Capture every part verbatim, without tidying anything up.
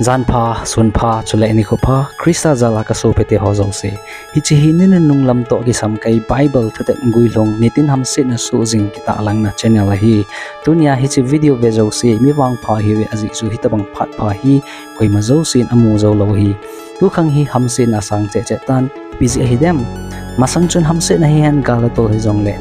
Janpha, sunpha, chule nikho pha, Christa jal a ka sopite ho jouse. Hiche hi ni nunung lam toh kisam kei Bible thutep guilhung nitin hamsetna suhjing kitahlangna channel ahi. Tunia hiche video ve jouse, mi vangpha ihiuve ajeh chu hitobang phat pha hi koima jousen amu jou lou ahi. Tukhang hi hamsetna asang cheh cheh tan, ipi jeh ahi dem. Masang chun hamsetna hihen gal atol hijongle,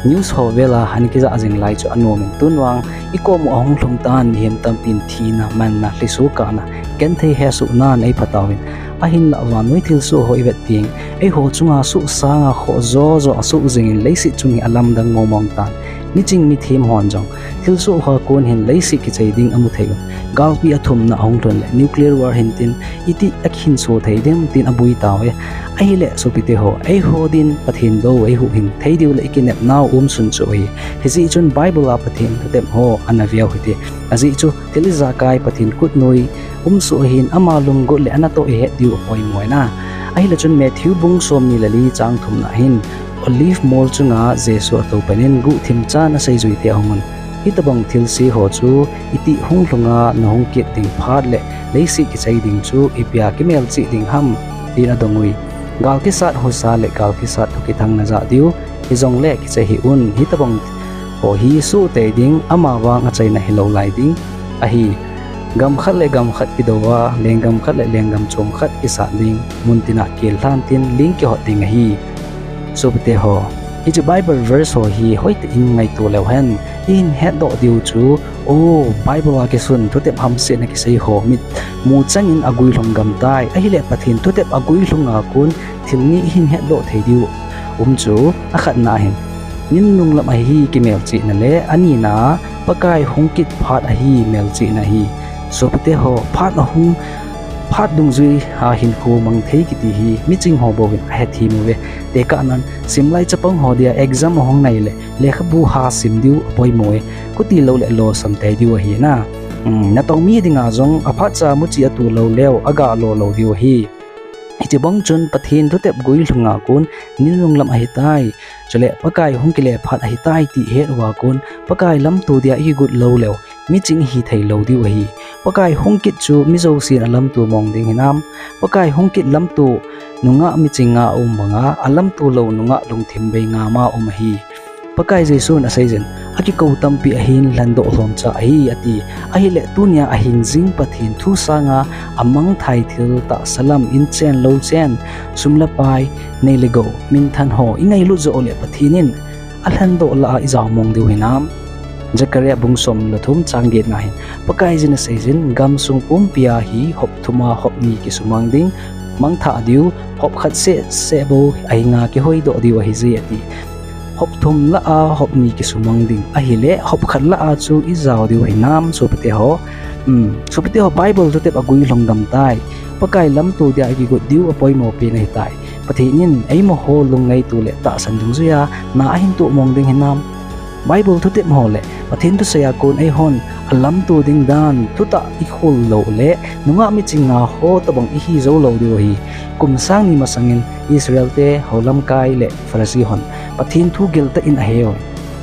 news ho vela ana kijah jing lai chu anomin, tun vang i kom u ahung lhung tan, mihem tampin thina, manna, lhiso kahna, genthei hesohnan eipha tauvin. Ahinlah vannoi thilsoh ho ivet teng, eiho chunga sohsanga khoh jo jo asoh jingin leiset chung hi alamdang mong mong tan. Miching mithem hon jong thilsoh hoa kon hin leiset kichai ding amu thei un. Galpi athumna ahung lhun le nuclear war hintin, iti akhinso thei dem tin aboi tauve. Ahile sopite ho, eiho din Pathen dou eihuhhing thei diu le ikinepnau umsun chu ahi. Hijeh chun Bible a Pathen thutep ho ana veu hite. Ajeh chu thil ijakai Pathen khutnoi umsoh ahin, ama lunggot le anatoh ihet diu apoimo ahi. Ahile chun Matthew bung somni le li chang thumna hin, Olive mol chunga Jesu atou panin guhthim chan aseijuite ahungun, hitobang thilse ho chu itih hung lhunga nahung kit ding phat le leiset kichai ding chu ipia kimelchih ding ham, tin adongui. Gal kisat husa le gal kisat thukithang najah diu, hijongle kichai hih un, hitobang ho hi soh tei ding, amavang achaina hilou lai ding ahi. Gam khat le gam khat kidouva, lenggam khat le lenggam chom khat kisat ding, muntina kel lhan tin ling kihot ding ahi. Sopite ho, hiche Bible verse ho hi hoitah in ngaito leu hen, ihin hetdoh diu chu, o, Bible a kisun thutep hamsetna kisei ho mitmu changin aguilhung gam tai, ahile Pathen thutep aguilhunga kon thil ni ihin hetdoh thei diu um chu, akhatna ahin, ni nunung lam ahi kimelchihna le, anina Pakai hung kit phat ahi melchihna ahi. Sopite ho, phat ahung, phat dungjui a hinkho mang thei kiti hi miching ho bouvin ahethem uve. Tekahnan, simlai chapang ho dia exam ahung nai le lekhabu ha sim diu apoimo e. Khuti lou le losam tei diu ahi na. Natong mi dinga jong aphatcha muchi atu lou leu aga lo lou diu ahi. Hiche bang chun Pathen thutep guilhunga kon ni nunung lam ahitai, chule Pakai hung kile phat ahitai ti ihet uva kon Pakai lamto dia ikigot lou leu miching ihi thei lou diu ahi. Pakai hung kit chu mi jousen alamto mong ding hinam? Pakai hung kit lamto nungah miching nga aum banga alamto lou nungah lungthim bei ngama um ahi. Pakai Jesun aseijin, akikou tampi ahin lhendoh lhomcha ahi, ati. Ahile tunia ahing jing Pathen thu sanga amangthai thil tahsa lam in chen lou chen, sum le pai, nei le gou, minthan ho ingailut joh le Pathen in alhendoh lah a ijao mong diu hinam? Zechariah bung som le thum chang getna hin Pakaiyin aseijin, gamsung pumpia hi hop thuma hop ni kisumang ding, mangthah diu, hop khat seh seh bou ahinga kihoidoh diu ahije, ati. Hop thum lah a hop ni kisumang ding ahile, hop khat lah a chu ijao diu hinam, sopite ho? Sopite ho, Bible thutep aguilhung gam tai. Pakai lamto dia ikigot diu apoimo pen ahitai. Pathen in eimaho lungngaito le tahsan dungjuia na ahin toh mong ding hinam? Bible thutep ho le Pathen thusei a kon eihon alamto ding dan thutah ikhol lou le nungah miching nga ho tobang ihi jou lou diu ahi. Kum sang ni masangin Israelte, houlamkai le Pharisee hon Pathen thu geltah in aheuvin,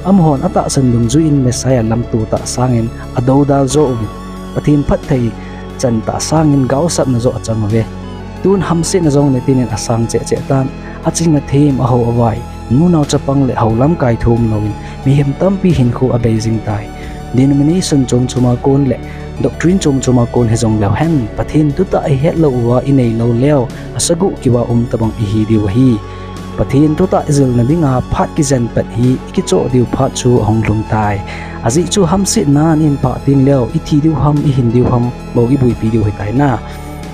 amahon atahsan dungjuiyin Messiah lamto tah sangin adoudal joh uvin, Pathen phatthei chan tah sangin gaosapna joh achang uve. Tun hamsetna jong nitin in asang cheh cheh tan, aching athem, ahou avai, nunao chapang le houlamkai thum louvin mihem tampi hinkho abei jing tai. Denomination chom choma kon le doctrine chom choma kon hijong leu hen, Pathen thutah ihet lou uva inei lou leu, asagoh kiuva um tobang ihi diu ahi. Pathen thutah ijilna dinga phat kijen pat hi ikichoh diu phat chu ahung lhung tai. Ajeh chu hamsetnan ihin phah teng leu, ithi diu ham, ihin diu ham bou iboipi diu ahitai na.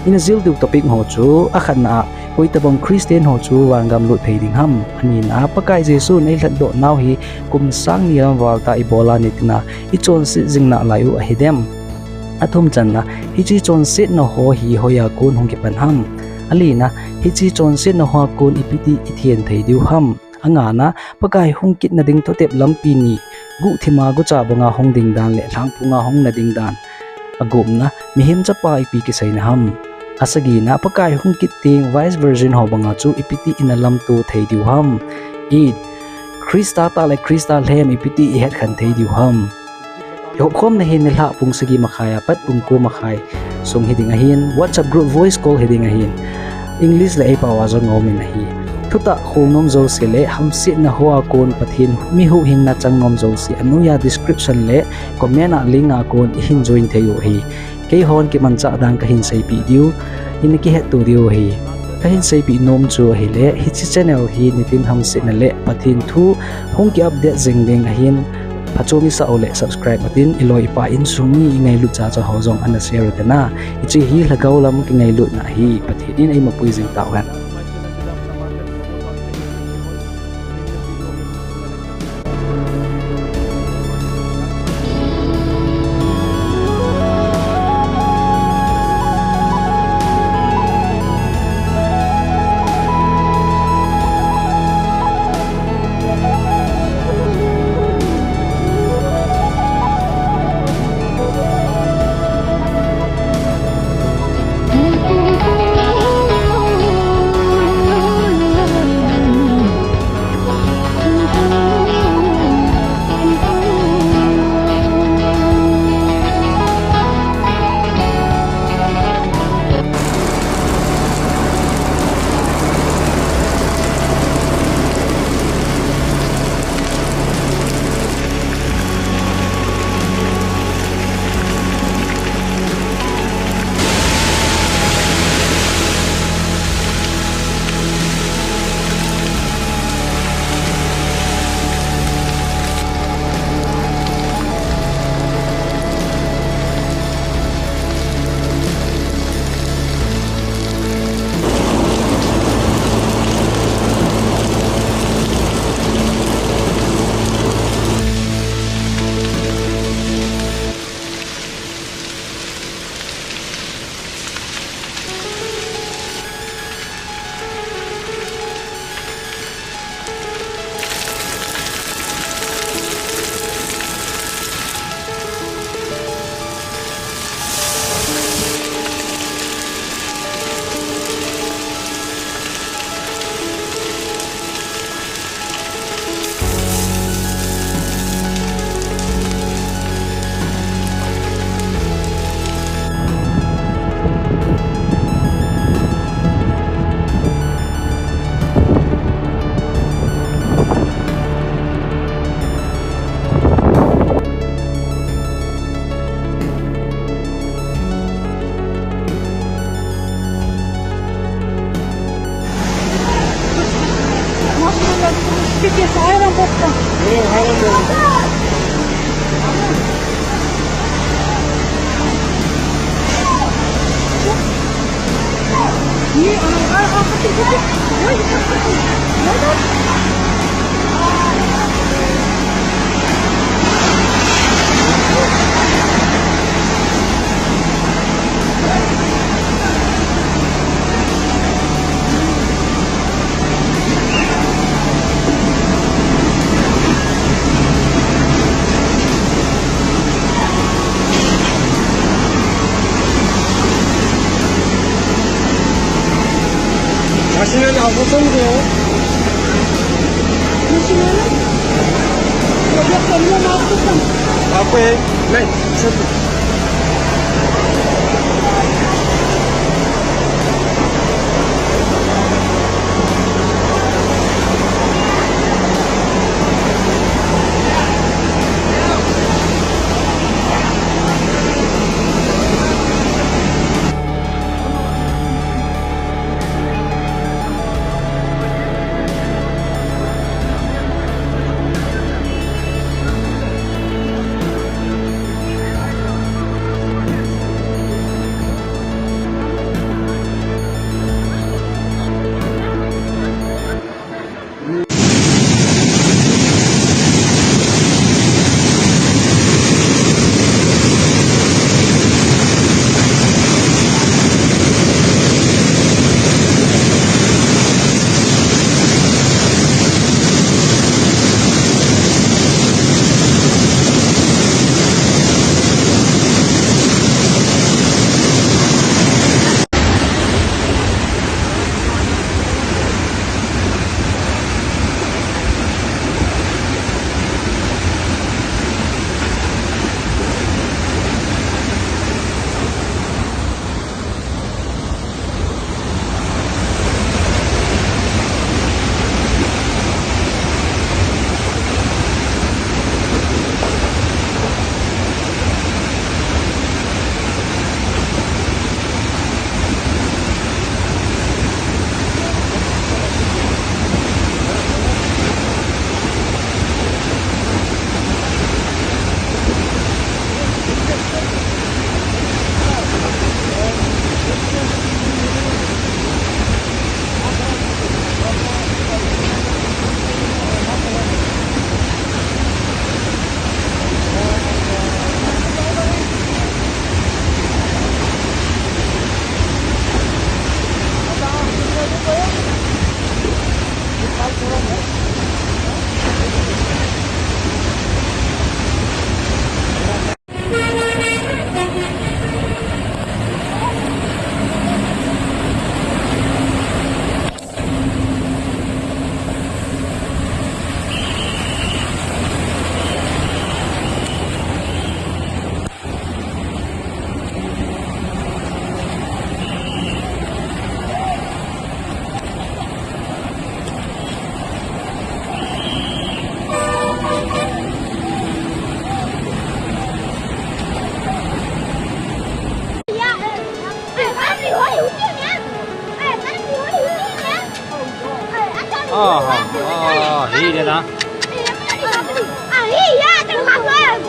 Ina jil diu topic ho chu, akhatna a, koi tobang Christian ho chu vangam lut thei ding ham? Anina a, Pakai Jesun eilhatdoh nau hi kum sang ni lam val tah ibola nitin a ichonset jing nalai u ahidem? Athum channa, hiche chonsetna ho hi hoiya kon hung kipan ham? Alina, hiche chonsetna hoa kon ipiti ithen thei diu ham? Angana, Pakai hung kitna ding thutep lampi ni, guhthima gucha banga hung ding dan le lhangphunga hung na ding dan. Agupna, mihem chapa ipi kiseina ham? Asagina, Pakai hung kit teng vice virgin ho banga chu ipiti ina lamto thei diu ham? Eight, Christa tah le Christa lhem ipiti ihet khen thei diu ham? Ihopkhomna hi nilhah pung sagi makhai a pat pung ko makhai sung hiding ahin, WhatsApp group voice call hiding ahin. English le eipao a jong aumin ahi. Thutah khol nom jouse le hamsetna hoa kon Pathen mi huhhingna chang nom jouse anoiya description le comment a link a kon ihin join thei u ahi. Keihon kimanchah dan kahin seipeh diu, ina kihetto diu ahi. Kahin seipeh nom chu ahile, hiche channel hi nitin hamsetna le Pathen thu hung ki update jing ding ahin, phachom isah u le subscribe utin, iloi ipai insung mi ingailut chacha ho jong ana share utin a. Hiche hi lhagao lam kingailutna ahi, Pathen in eimapui jing tauhen.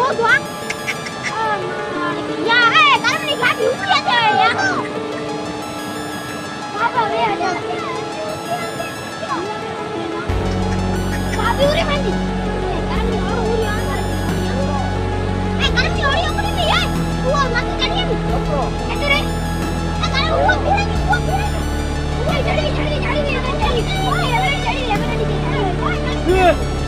Ya, eh, kalam ni kati uri ate ya. Baba, ve aja. Kalam ni uri uri. Eh, kalam ni uri uri. Eh, kalam ni uri uri, eh. Ua mati jadi ni. Ete re. Eh, kalam ua pira ni, ua pira ni. Ua jadi, jadi, jadi, jadi, jadi. Ua ya jadi, jadi, jadi, jadi.